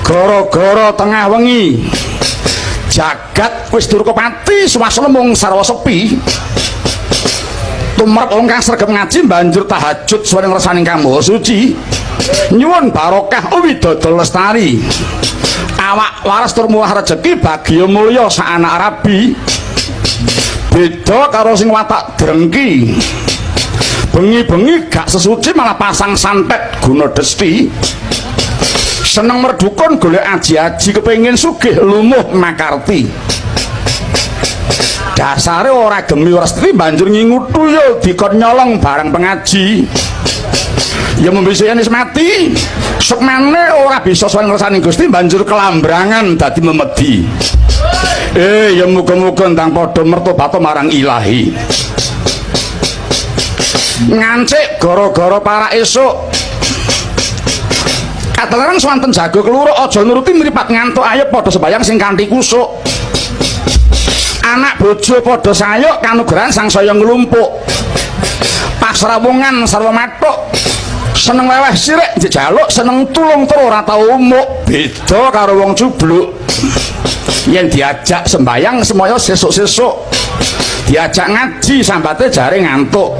Gara-gara tengah wengi jagat wis durka pati, swasana mung sarwa sepi. Tumrap wong kang sregep ngaji banjur tahajud suwene ngrasani Kang Maha Suci. Nyuwun barokah widodo lestari. Awak waras tur murah rejeki, bagya mulya sak anak rabi. Beda karo sing watak drengki. Bengi-bengi gak sesuci malah pasang santet guna desti. Seneng merdukun golek aji-aji kepengin sugih lumuh makarti. Dasare ora gemi ora seti banjur ngingu tuyul dikon nyolong barang pengaji. Ya membisane wis mati. Sukmane ora bisa sowan ngersani Gusti banjur kelambrangan dadi memedi. Ya muga-muga ndang padha mertobat marang Ilahi. Ngancik gara-gara para esuk. Katelerang swanten jago keluruk aja nuruti mripat ngantuk, ayo padha sembayang sing kanthi kusuk. Anak bojo padha sayuk kanugrahan sangsaya nglumpuk. Pasrawungan sarwa mathuk. Seneng weweh sirik njaluk, seneng tulung tur ora tau umuk. Beda karo wong cubluk. Yen diajak sembayang semoyo sesuk-sesuk. Diajak ngaji sambate jare ngantuk.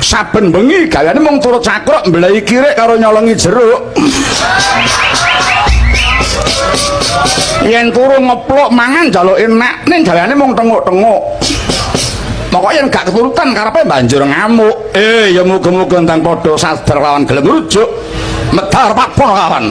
Saben bengi gaweane mung turu cakruk mblehi kirik karo nyolongi jeruk. Yen turu ngepluk mangan njaluk enak ning gaweane mung tenguk-tenguk. Pokoke yen gak keturutan karepe banjur ngamuk. Ya muga-muga ndang padha sadar lawan gelem rujuk. Medar pakpon kawan.